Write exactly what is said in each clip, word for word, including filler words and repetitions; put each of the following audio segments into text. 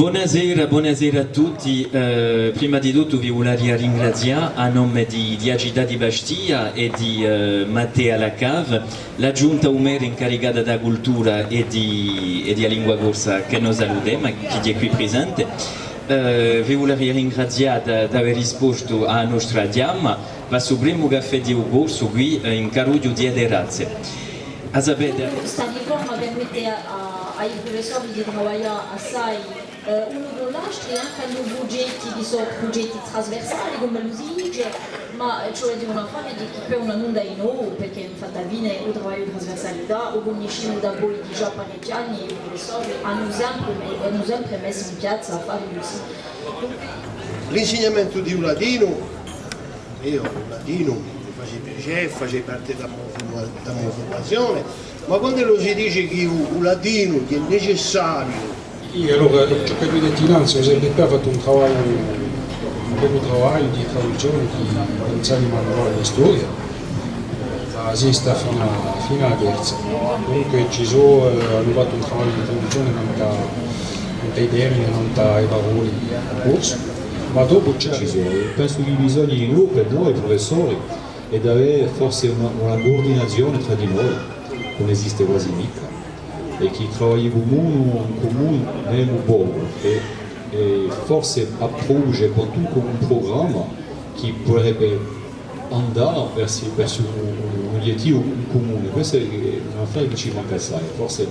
Bonasera, bonasera à tutti. Eh, prima di tuttu vi vuleria ringrazià à nome di, di a cità di Bastia è di, eh, Mattea Lacave, l'aggiunta u merre incaricata di a cultura è di, è di a lingua corsa, chì no salutemu, chì hè quì presente. Eh, vi vuleria ringrazià d-, d'avè rispostu à a nostra chjama, pà stu primu caffè di u corsu quì, eh, in carrughju di e Terrazze. A sapete? Sta riforma permette à, à, à i prufessori di travaglià assai, eh, unu cù l'altru, è ancu à i prugetti, chì sò prugetti trasversali, cum'ellu si dice, ma, eh, ci vole à dì un affare chì, chì per noi ùn hè nunda di novu, perchè infatti à a fine u travagliu di trasversalità u cunniscimu dapoi digià parechji anni, è i prufessori anu sempre me-, anu sempre messu in piazza affari cusì. L'insignamentu di u latinu, eiu u latinu mi face piacè, face parte di a mo furma-, di a mo furmazione, ma quand'ellu si dice chì u, u latinu hè necessariu. È allora, eh, ciò chì vidite innanzi, u C P P hà fattu un travagliu, un bellu travagliu di traduzzione di, di anziani manuali di storia, da a sesta finu à, finu à a terza. Dunque ci sò, eh, anu fattu un travagliu di traduzzione nant'à, nant'à i termini, nant'à e parolle in corsu, ma dopu ci hè... Ci sò, pensu chì i bisogni di noi, per noi prufessori, hè d'avè forse una, una cuurdinazione trà di noi, chì ùn esiste guasi micca, è chì travagliemu in cumunu, in cumunu n'avemu pocu, è, è forse à pruvà quantunque un prugramma chì puderebbe andà versu, versu un, un, un ubbiettivu in cumunu. Questu hè un affare chì ci manca assai, forse.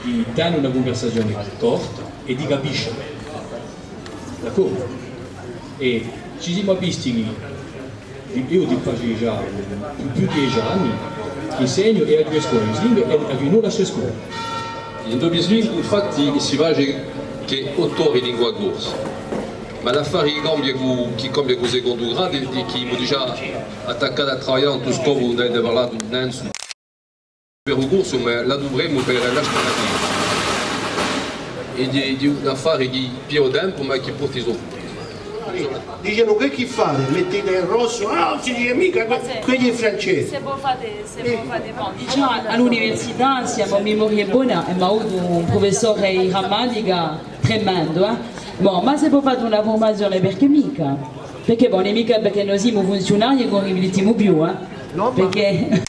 Di tene una cunversazione corta è di capisce. D'accordu? È ci simu avvisti chì, eiu ti face digià più, più di dece anni chì insegnu è aghju e scole bislinghe è aghju nò e scole. In u bislinguu, infatti, si face chè ottu ore in lingua corsa. Ma l'affare chì cambia cù, chì cambia cù u secondu gradu, hè chì emu digià attaccatu à travaglià in u scopu, n'avete parlatu innanzu. Per u corsu, ma l'adupremu per l'alternativa. È hè, hè un affare chì pigliu tempu, ma chì porta i so frutti. Dicenu, chì, chì fate? Mettite in rossu? Ah, ùn si dice micca, que-, quellu hè francese. S'è vo fate, s'è vo fate, bon, dicemu, à l'università, s'è a mo memoria hè bona, emu avutu un prufessore di grammatica tremendu, eh. Bon, ma s'è vo fate una furmazione, perchè micca? Perchè, bon, ùn hè micca perchè no simu funziunarii chì ùn riflittimu più, eh. Nò, ma perchè